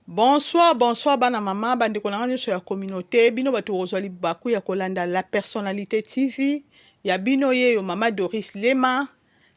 Bonsoir, bonsoir bana mama, bandeko na nga nyonso ya communauté, bino bato bokozwa libaku ya kolanda La Personnalité TV ya bino yeyo mama Doris Lema,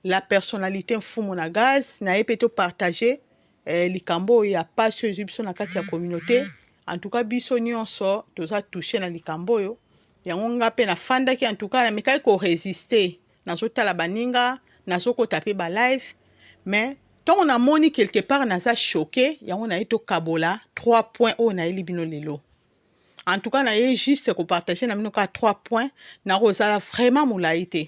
La Personnalité Mfumu na gaz, na ye mpe to partager likambo oyo ya pasi oyo ezwi biso na kati ya communauté. En tout cas biso nyonso toza touché na likambo oyo. Yango nga mpe nafandaki, en tout cas namekaki ko résister, nazotala baninga, nazokota mpe ba live, mais ntongo namoni quelque part naza choqué. Yango naye tokabola 3 points oyo nayeli bino lelo. En tout cas naye juste kopartager na bino kaka 3 points. Nakozala vraiment molai te,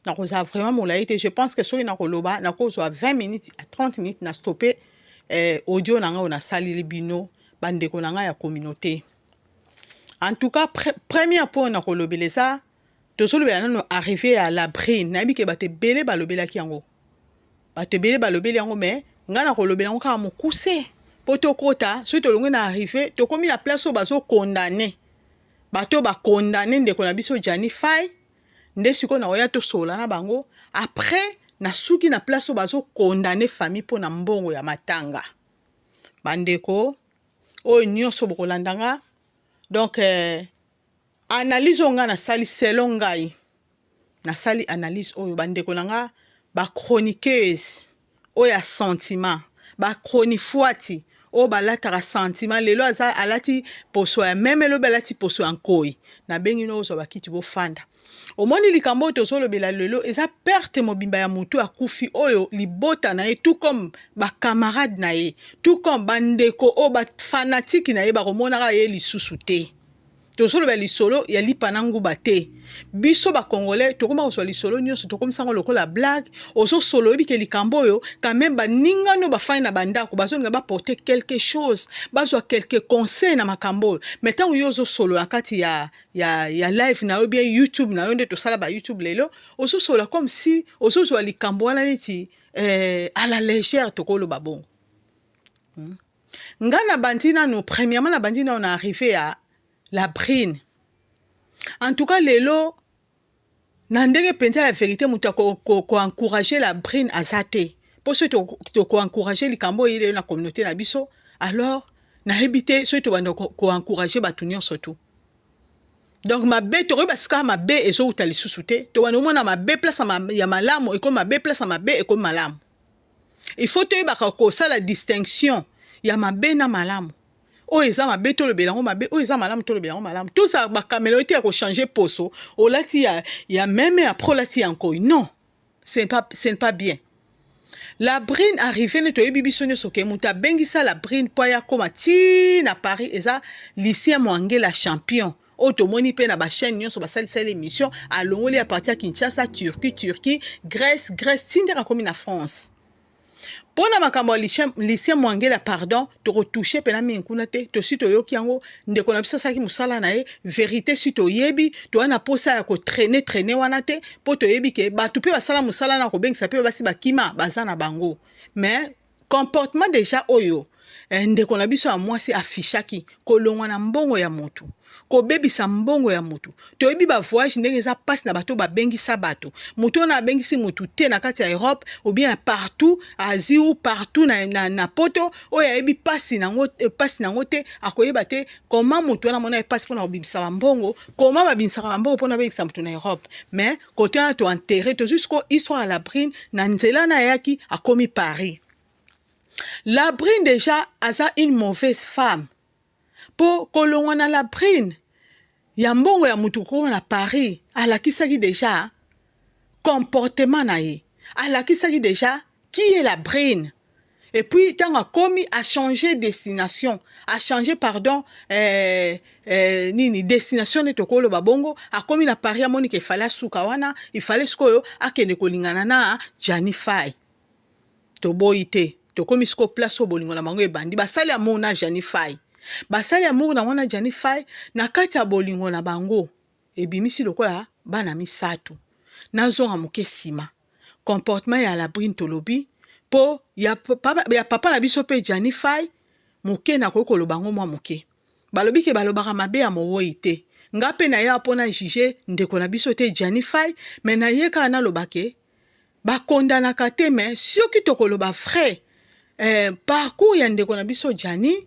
nakozala vraiment molai te. Je pense que soki nakoloba, nakozwa 20 minutes à 30 minutes na stoppe audio na ngai oyo nasaleli bino, bandeko na ngai ya communauté. En tout cas premier point nakolobela eza, tozolobela nano arrivé ya Labrine. Nayebi ke bato ebele balobelaki yango, bato ebele balobeli yango, mais ngai nakolobela yango kaka mokuse mpo tokota. Soki tolongwe na arrivé, tokomi na place oyo bazokondane bato oyo bakondane ndeko na biso Gianni Fay. Nde sikoyo nakoya tosolola na bango. Après nasuki na place oyo bazokondane famille mpo na mbongo ya matanga. Bandeko oyo nyonso bokolanda nga, donc analyse oyo ngai nasali, selon ngai nasali analyse oyo, bandeko na nga bachroniqueuse oyo ya sentiment, bachronifuati oyo balataka sentiment, lelo aza alati poso ya meme, elobi alati poso ya nkoi, nabengi no ozwa bakiti bofanda. Omoni likambo oyo tozolobela lelo eza perte mobimba ya motu akufi oyo, libota na ye, tout comme bacamarade na ye, tout comme bandeko oyo bafanatike na ye, bakomonaka ye lisusu te. Tozoloba lisolo ya lipa na nguba te. Biso bacongolais tokóma kozwa lisolo nyonso, tokomisango lokola blague. Ozosolo, oyebi ke likambo oyo quand même baningano bafandi na bandako, bazolinga baporte quelque chose, bazwa quelque conseil na makambo oyo. Mais ntango yo ozosolola kati ya live na yo, bien YouTube na yo, nde tosala ba YouTube lelo, ozosolola comme si ozozwa likambo wana neti à la légère. Tokoloba bongo. Nga na bandi nano, premièrement na bandi nano na arrivé ya Labrine. En tout cas lelo na ndenge mpenza ya vérité, moto akoencourage Labrine aza te, mpo soki tokoencourage likambo oyo lelo na communauté na biso, alors nayebi te soki tobanda koencourage bato nyonso tu. Donc mabe, tokoyeba sika mabe ezowuta lisusu te. Tobanda omona mabe place ya malamu ekomi mabe, place ya mabe ekomi malamu. Il faut toyebaka kosala distinction ya mabe na malamu. Oyo eza mabe, tolobela yango mabe. Oyo eza malamu, tolobela yango malamu. Tozala bacaméléon te ya kochange poso. Olati ya meme, après olati ya nkoi. Non, ce n'est pas bien. Labrine arrivé, nde toyebi biso nyonso ke moto abengisa Labrine mpo aya kóma ti na Paris eza Lucien Mwangela Champion, oyo tomoni mpe na bachaîne nyonso basalisali émission. Alongoli ya parti ya Kinshasa, Turquie, Turquie, Grèce, Grèce, ti ndenge akomi na France. Mpo na makambo ya Lucien Mwangela, pardon, tokotouche mpena mingi kuna te. Tosi toyoki yango, ndeko na biso asalaki mosala na ye, vérité si toyebi. Toza na mposa ya kotraîner traîner wana te, mpo toyebi ke bato mpe basala mosala na kobengisa mpe basi bakima baza na bango. Mais comportement déjà oyo ndeko na biso ya mwasi afishaki, kolongwa na mbongo ya motu, kobebisa mbongo ya motu. Toyebi bavoyage ndenge eza mpasi na bato babengisa bato. Motu oyo abengisi motu te na kati ya Europe ou bien na partout, Asie ou partout na Poto, oyo ayebi mpasi nango te, akoyeba te comment motu wana mona ye mpasi mpona kobimisa bambongo, comment babimisaka bambongo mpona abengisa motu na Europe. Mais kote wana toenterre, tozwi siko histoire ya Labrine. Na nzela na ayaki, akomi Paris. Labrine déjà aza une mauvaise femme, mpo kolongwa na Labrine ya mbongo ya motu kokoma na Paris, alakisaki déjà comportement na ye, alakisaki déjà qui est Labrine. Et puis ntango akomi, achanger destination, achanger, pardon, nini, destination nde tokoloba bongo. Akomi na Paris, amoni ke efale asuka wana, ifale sikoyo akende kolingana na Gianni Fay. Toboyi te, tokomi sikoyo place oyo bolingo na bango ebandi. Basali amour na Gianni Fay, basali amour na wana Gianni Fay. Na kati ya bolingo na bango ebimisi lokola bana misato. Nazonga moke nsima, comportement ya Labrine tolobi mpo ya papa na biso mpe Gianni Fay moke, nakoki koloba yango mwa moke. Balobi ke balobaka mabe ya mowoi te. Nga mpe naya mpona juge ndeko na biso te Gianni Fay, mais naye kaka naloba ke bakondanaka te. Mais soki tokoloba vrai, parcours ya ndeko na biso Gianni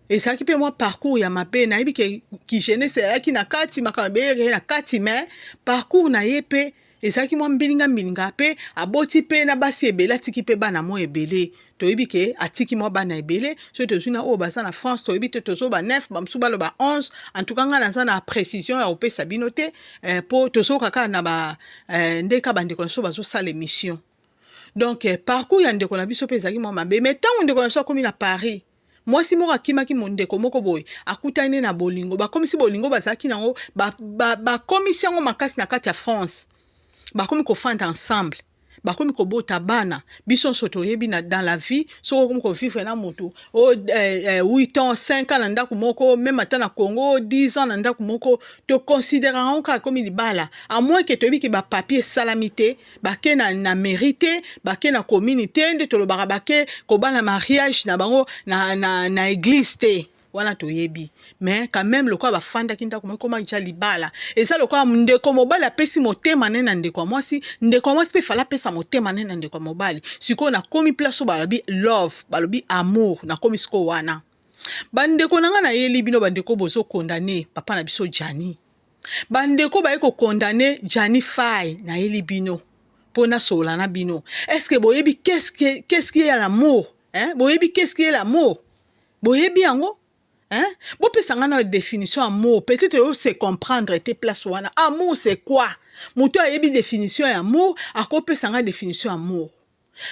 Ezalaki mpe mwa parcours ya mabe. Nayebi ke ki jeunesse ezalaki na kati, makambo ebele na kati, mais parcours na ye mpe ezalaki mwa mbilinga mbilinga. Mpe aboti mpe na basi ebele, atiki mpe bana mwa ebele. Toyebi ke atiki mwa bana ebele. Soki tozwi na oyo baza na France, toyebi te, tozoba 9, bamosusu baloba 11. En tout cas, ngai naza na précision ya kopesa bino te, mpo tozoyoka kaka na ba ndeka bandeko na biso bazosala émission. Donc parcours ya ndeko na biso mpe ezalaki mwa mabe. Mais ntango ndeko na biso akomi na Paris, mwasi moko akimaki mondeko moko boye, akutani na bolingo, bakomisi bolingo bazalaki nango, bakomisi yango makasi na kati ya France. Bakomi kofanda ensemble, bakomi kobota bana. Biso nyonso toyebi na dans la vie, soki okomi kovivre na motu o 8 ans, 5 ans na ndako moko, même ata na Congo 10 ans na ndako moko, toconsidéraka yango kaka komi libala, à moins ke toyebi ke bapapier esalami te, bake na mairie te, bake na commune te, nde tolobaka bake kobala mariage na bango na église te. Wana toyebi. Mais quand même, lokola bafandaki ndako moko, ekoma ja libala. Eza lokola ndeko mobali apesi motema ne na ndeko ya mwasi, ndeko ya mwasi mpe fala apesa motema ne na ndeko ya mobali. Sikoyo nakomi place oyo balobi love, balobi amour. Nakomi sikoyo wana, bandeko na ngai, nayeli bino bandeko bozocondamner papa na biso Jani, bandeko baye kocondamner Jani Fai. Nayeli bino mpo nasolola na bino. Est-ce boyebi qu'est-ce qui est l'amour, hein? Boyebi qu'est-ce qui est l'amour? Boyebi yango, hein? Bopesa nga na définition amour. Peut-être oyo se comprendre te place wana. Amour, c'est quoi? Moto ayebi définition ya amour akopesa nga définition ya amour.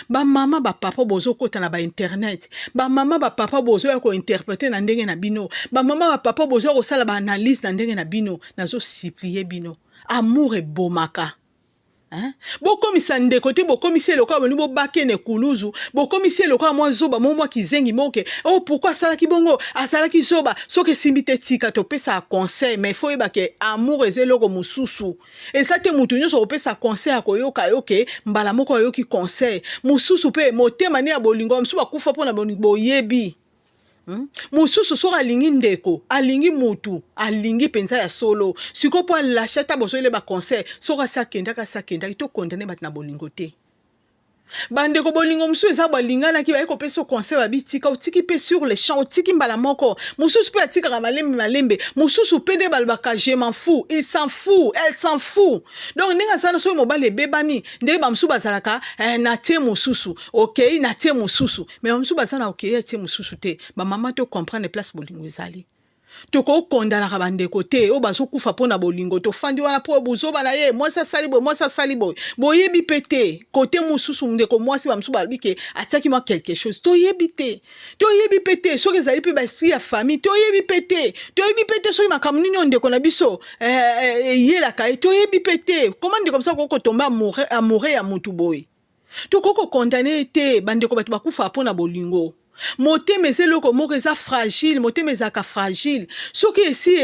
Bamama, bapapa bozokɔta na bainternet, bamama, bapapa bozoya kointerpréter na ndenge na bino, bamama, bapapa bozoya kosala baanalyse na ndenge na bino, nazosupplier bino, amour ebomaka, hein? Bokomisa ndeko te, bokomisi eloko ya boni, bobaki na ekuluzu, bokomisi eloko ya mwa zoba mo, mwa kizengi moke. Oh, pourquoi asalaki bongo? Azalaki zoba. Soki esimbi te, tika. Topesaka conseil, mais faut oyeba ke amour eza eloko mosusu. Eza te motu nyonso kopesa conseil ya koyoka yo ke mbala moko ayoki conseil. Mosusu mpe motema ne ya bolingo, mosusu bakufa mpona boyebi. Mosusu soki alingi ndeko, alingi mutu, alingi mpenza ya solo, sikoyo mpo alâcher, ata bozoyele baconseil, soki asi akendaki, asi akendaki. Tocondamner bato na bolingo te, bandeko. Bolingo mosusu eza balinganaki, baye kopesa conseil, babitika, otiki mpe sur le champ, otiki mbala moko. Mosusu mpe atikaka malembe malembe. Mosusu mpe nde balobaka "je m'en fous", il s'en fout, elle s'en fout. Donc ndenge aza na, soki mobali ebebami, ndenge bamosusu bazalaka na tie mosusu, okei na tie mosusu, mais bamosusu baza na okei atie mosusu te. Bamama, to comprendre place bolingo ezali. Tokokondanaka bandeko te oyo bazokufa mpo na bolingo. Tofandi wana mpo bozoba na ye, mwasi asali boye, mwasi asali boye. Boyebi mpe te kote mosusu ndeko mwasi, bamosusu balobi ke atiaki mwa quelque chose. Toyebi te, toyebi mpe te soki ezali mpe baesprit ya famille. Toyebi mpe te, toyebi mpe te soki makambo nini oyo ndeko na biso eyelaka ye. Toyebi mpe te koma ndeko biso akoki kotomber amoureux ya motu boye. Tokoki kocondamner te, bandeko. Bato bakufa mpo na bolingo. Motema eza eloko moko eza fragile. Motema ezalaka fragile. Soki esi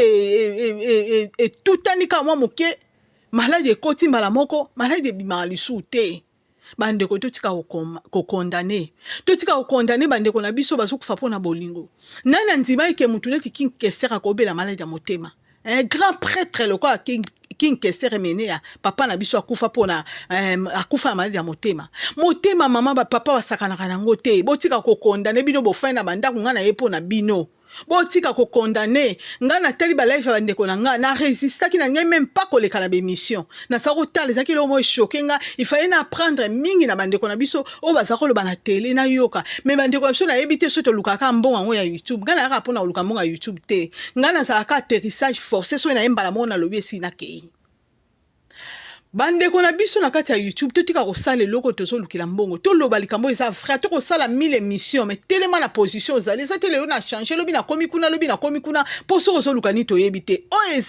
etutani kaka mwa moke, maladi ekoti mbala moko, maladi ebimaka lisusu te. Bandeko, totika kocondamner, totika kocondamner bandeko na biso bazokufa mpo na bolingo. Nani andima eke mutu neti King Kester akobela maladi ya motema? Grand prêtre lokola King Kester Emeneya, papa na biso, akufa mpona akufa na maladi ya motema. Motema, mama, bapapa basakanaka nango te. Botika kocondamner. Bino bofai na bandako, ngai na ye mpo na bino, botika kocondamner. Ngai natali balive ya bandeko na ngai, na résistaki na ngai même pas koleka na baémission. Nasala kotala, ezalaki eloko moko echoquer nga. Il fallait na apprendre mingi na bandeko na biso oyo baza koloba na tele, nayoka. Mais bandeko na biso, nayebi te soki tolukaka mbongo yango ya YouTube. Ngai nayaka mpona koluka mbongo ya YouTube te. Ngai nazalaka atterrissage forcé. Soki naye mbala moko, nalobi, esi nakei. Bandeko na biso na kati ya YouTube, totika kosala eloko tozolukela mbongo. Toloba likambo eza vrai. Tokosala mille émission, mais telema na position ozali. Eza te lelo na change, lobi nakomi kuna, lobi nakomi kuna. Mpo soki ozoluka nini, toyebi te. Oyo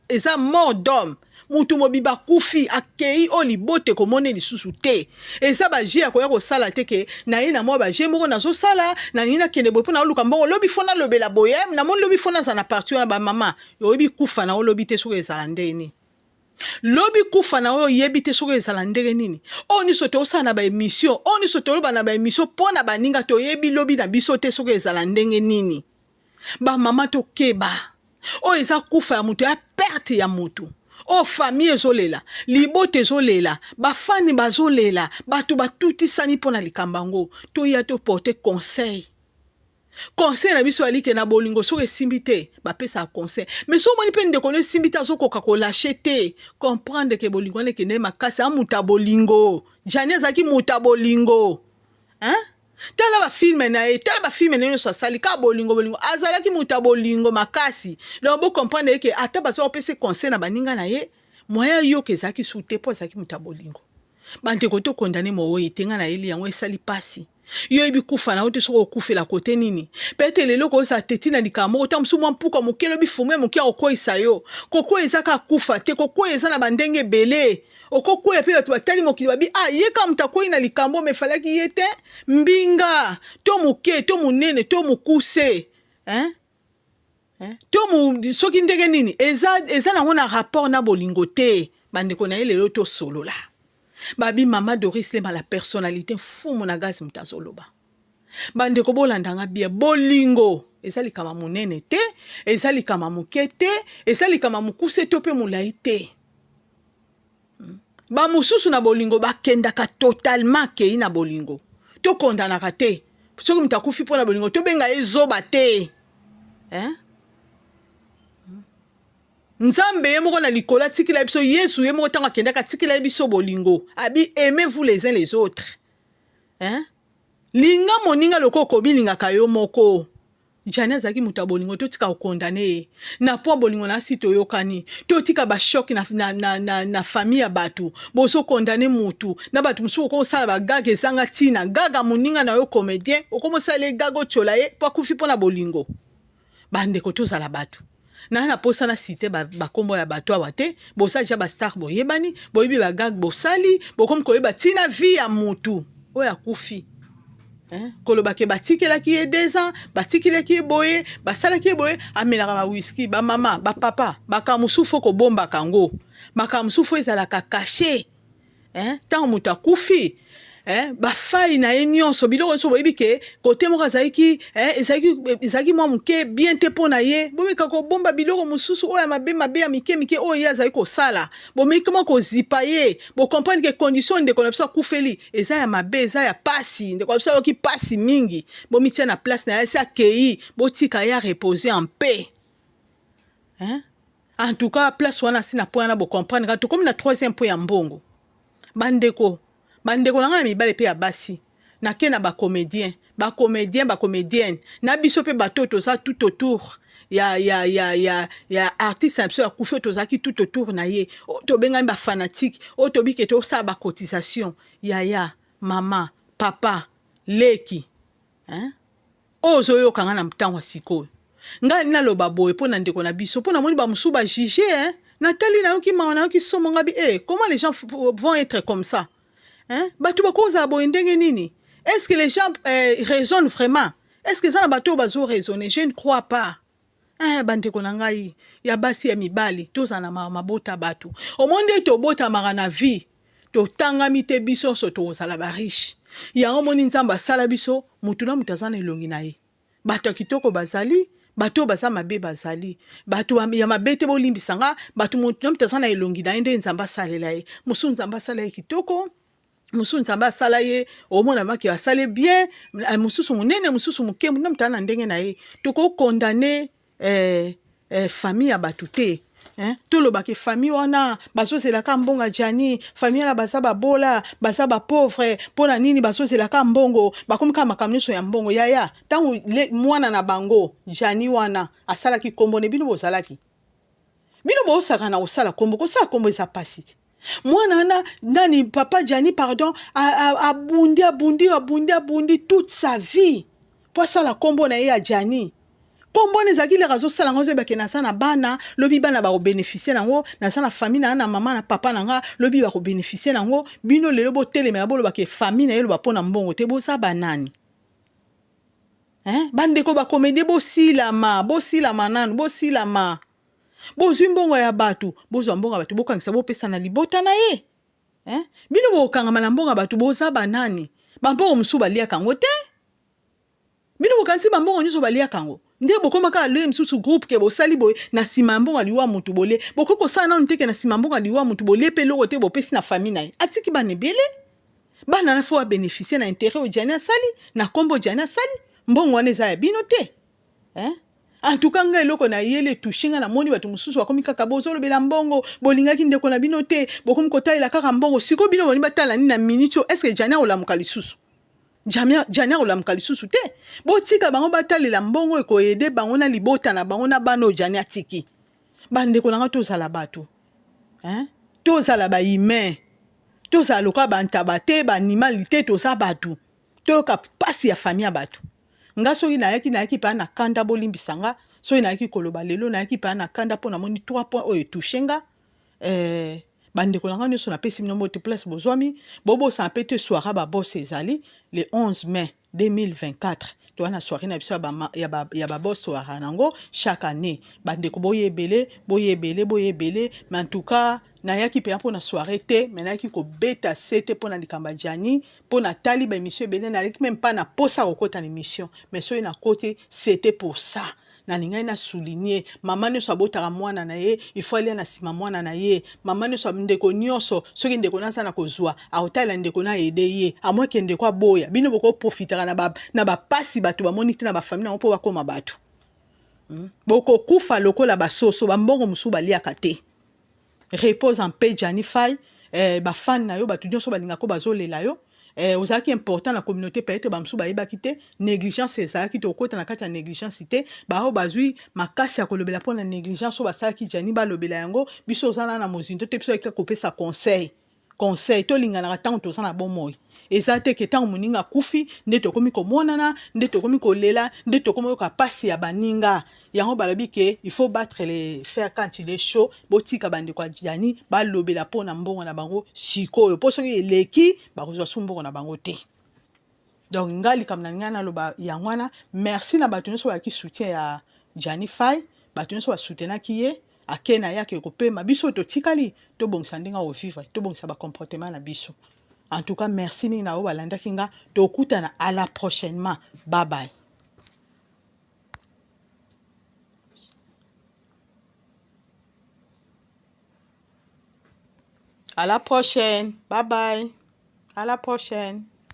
eza mort d'homme. Mutu mobimba akufi, akei, oyo libote komona lisusu te. Eza bajeu ya koya kosala te ke naye na mwa bajeu moko nazosala, nalingi nakende boye mpo naoluka mbongo. Lobi faut nalobela boye, namoni lobi faut nazala na parti wana. Bamama, oyebi kufa na olobi te soki ezala ndeni. Lobi kufa na oyo, oyebi te soki ezala ndenge nini. Oyo nyonso tosala na baémission, oyo nyonso toloba na baémission mpo na baninga, toyebi lobi na biso te soki ezala ndenge nini. Bamama, tokeba. Oyo eza kufa ya moto, ya perte ya motu oyo famille ezolela, libota ezolela, bafani bazolela, bato batutisami mpo na likambo yango. Toya toporter conseil. Conseil na biso alike na bolingo, soki esimbi te, bapesaka conseil. Mais so omoni mpe ndeko no esimbi te, azokoka kolâcher te, comprendre ke bolingo wana ekende makasi. Amuta bolingo, Jani azalaki moto ya bolingo, hein? Tala bafilms na ye, tala bafilms na ye nyonso asali kaka bolingo, bolingo. Azalaki moto ya bolingo makasi. Donc bocomprendre ye ke ata baza kopesa conseil na baninga na ye, moyen ayoka ezalaki su te, mpo azalaki moto ya bolingo. Bandeko, tokondane mowoyi te. Ngai nayeli yango, esali mpasi. Yo oyebi kufa na yo te, soki okufela kote nini. Peut-être lelo kozala teti na likambo moko, ta mosusu mwa mpuka moke, lobi fumu ya moke akokweyisa yo. Kokwea eza kaka kufa te, kokwea eza na bandenge ebele. Okokwea mpe bato batali mokili, babi: "Ah, ye kaka moto akwei na likambo, me efalaki ye te." Mbinga to moke to monene to mokuse, hein? Eh? To mu, soki ndenge nini, eza nango na rapport na bolingo te. Bandeko na ye, lelo tosolola. Babi Mama Doris Lema, la personnalité, mfumu na gazi, moto azoloba. Bandeko, bolandanga bien. Bolingo eza likama monene te, eza likama moke te, eza likama mokuse to mpe molai te. Bamosusu na bolingo bakendaka totalement, akei na bolingo. Tokondanaka te. Soki moto akufi mpo na bolingo, tobenga ye zoba te, hein? Nzambe ye moko na likolo atikela biso Yesu ye moko. Ntango akendaka, atikela ye biso bolingo. Abi: "Aimez-vous les uns les autres", hein? Linga moninga lokola okomilingaka yo moko. Jani azalaki moto ya bolingo. Totika kokondane ye na po bolingo na asi. Toyokani, totika bachocs na famille ya bato. Bozokondane motu na bato mosusu, okosala bagag ezanga ntina. Gaga moninga na yo comédien, okomosala ye gag, otyola ye mpo akufi mpo na bolingo. Bandeko, tozala bato naa na posa na citer bakombo ya bato awa te. Bosali ja bastars, boyebani, boyebi bagag bosali, bokomi koyeba ntina vie ya motu oyo akufi, hein? Koloba ke batikelaki ye 2 ans, batikelaki ye boye, basalaki ye boye, amelaka bawiski. Bamama, bapapa, makambo mosusu fo kobombaka yango, makambo mosusu fo ezalaka caché, hein? Ntango moto akufi, bafai na ye nyonso, biloko nyonso, boyebi ke kote moko azalaki, ezalaki mwa moke bien te mpo na ye. Bomeka kobomba biloko mosusu oyo ya mabe mabe, ya mike mike oyo ye azali kosala. Bomeki mwa kozipa ye. Bocomprendre ke condition ndeko na biso akufeli eza ya mabe, eza ya pasi. Ndeko na biso ayoki pasi mingi. Bomitia na place na ye. Asi akei, botika ye arepose en paix, hein? En tout cas, place wana asi na point wana, bocomprendre kaka. Tokomi na troisième point ya mbongo. Bandeko, bandeko na ngai ya mibale mpe ya basi, nake na bacomédien, bacomédien, bacomédienne na biso mpe bato oyo toza tout autour ya artiste na biso ya kufi, oyo tozalaki tout autour na ye, oyo tobengami bafanatiques, oyo tobike tosala bacotisation. Yaya, mama, papa, leki, hein? Oyo ozoyoka ngai na ntango ya sikoyo, ngai naloba boye mpo na ndeko na biso, mpo namoni bamosusu bajuge, hein? Natali, nayoki mawa, nayoki somo. Ngabi: "Eh, comment les gens vont être comme ça, hein? Bato bakozala boye ndenge nini? Est ce que les gens raisonnent vraiment? Est ce que eza na bato oyo bazo raisonner? Je ne crois pas." Eh, bandeko na ngai ya basi, ya mibali, tozala na mabota. Bato omoni nde tobotamaka na vie, totangami te biso nyonso tokozala bariche. Yango omoni Nzambe asala biso, motu na moto aza na elongi na ye. Bato ya kitoko bazali, bato oyo baza mabe bazali. Bato ya mabe te, bolimbisa nga. Bato, motu na moto aza na elongi na ye nde Nzambe asalela ye. Mosusu Nzambe asala ye kitoko, mosusu Nzambe asala ye, omona maki asali bien, mosusu monene, mosusu moke. Motu na moto aza na ndenge na ye. Tokokondane famille ya bato te, hein? Tolobaka famille wana bazozelaka mbongo ya Jani, famille wana baza babola, baza bapauvre. Mpo na nini bazozelaka mbongo? Bakomi kaka makambo nyonso ya mbongo. Yaya, ntango mwana na bango Jani wana asalaki kombo ne, bino bozalaki, bino bosaka na kosala kombo. Kosala kombo eza pasi te. Mwana wana nani, papa Jani, pardon, abundi, abundi, abundi, abundi toute sa vie mpo asala kombo na ye ya Jani. Kombo wana ezalaki leka, azosala yango, azoyebake naza na bana, lobi bana bakobénéficier nango. Naza na famille na nga, na mama na papa na nga, lobi bakobénéficier nango. Bino lelo botelemela, bolobaka famille na ye, loba mpo na mbongo te. Boza banani, hein? Bandeko bacomédie, bosilama, bosilama nanu, bosilama. Bozwi mbongo ya bato, bozwa mbongo ya bato, bokangisa, bopesa na libota na ye, hein? Bino bokangama na mbongo ya bato, boza banani? Bambongo mosusu baliaka yango te. Bino bokanisi bambongo nyonso baliaka yango nde bokóma kaka loye mosusu groupe ke bosali boye na nsima ya mbongo ya liwa motu bolie. Bokoki kosala nanu teke na nsima ya mbongo ya liwa motu bolie mpe eloko te, bopesi na famille na ye. Atiki bana ebele, bana na fo babénéficie na intérêt oyo Jani asali, na nkombo Jani asali. Mbongo wana eza ya bino te. Hein? En tout cas nga eloko na yeli etouche nga, namoni bato mosusu bakomi kaka bozolobela mbongo, bolingaki ndeko na bino te, bokomi kotalela kaka mbongo. Sikoyo bino boni batala nini na minute oyo? Est-ce que Gianni akolamuka lisusu? Gianni akolamuka lisusu te. Botika bango batalela mbongo, ekoyede bango na libota na bango na bana oyo Gianni atiki. Bandeko na nga, tozala bato, hein? Tozala ba humain, tozala lokola bantaba te, baanimali te, toza bato, toyoka mpasi ya famille ya bato. Nga soki nayaki, nayaki mpenza na kanda, bolimbisa nga soki nayaki koloba lelo, nayaki mpenza na kanda mpo namoni 3 points oyo etouche nga. Bandeko na nga nyonso, napesi bino mbote place bozwami. Bobosana mpe te, soirée baboss ezali le 11 mai 2024. Toza na soirée na biso ya baboss, soirée nango chaque année. Bandeko, boye ebele, boye ebele, boye ebele. Mais en tout cas nayaki mpenza mpo na soirée te, mais nayaki kobeta se te mpo na likambo ya Gianni, mpo natali baémission ebele. Nayaki même pas na posa kokota na émission, mais soki nakoti, c'était pour ça. Nalingai na souligner, mama nyonso abotaka mwana na ye, il faut alia na nsima mwana na ye. Mama nyonso, ndeko nyonso, soki ndeko na aza na kozwa, akotalela ndeko na aide ye, amweke ndeko aboya. Bino bokoprofitaka na bapasi bato bamoni te na bafamille nango mpo bakóma bato. Bokokufa lokola basoso, bambongo mosusu baliaka te. Repose en paix, Gianni Fay. Bafans na yo, bato nyonso balingaka, bazolela yo. Ozalaki important na communauté. Peut-être bamosusu bayebaki te, négligence ezalaki te. Okota na kati ya négligence te. Bao bazwi makasi ya kolobela mpo na négligence oyo basalaki Gianni, balobela yango. Biso oza na mozindo te, biso ayaki kopesa conseil. Conseil, tolinganaka ntango toza na bomoi. Eza te ke ntango moninga akufi nde tokomi komonana, nde tokomi kolela, nde tokomi koyoka mpasi ya baninga. Yango balobi ke il faut battre le fer quand il est chaud. Botika bandeko ya Gianni balobela mpo na mbongo na bango sikoyo, mpo soki eleki, bakozwa su mbongo na bango te. Donc nga likambo na ngai naloba yango wana. Merci na bato nyonso bayaki soutien ya Gianni Fay, bato nyonso basoutenaki ye. Ake na ye, ake kopema. Biso totikali, tobongisa ndenge akovivre, tobongisa bacomportement na biso. En tout cas, merci mingi na oyo balandaki nga. Tokutana à la prochainement, bye bye. À la prochaine, bye bye, à la prochaine.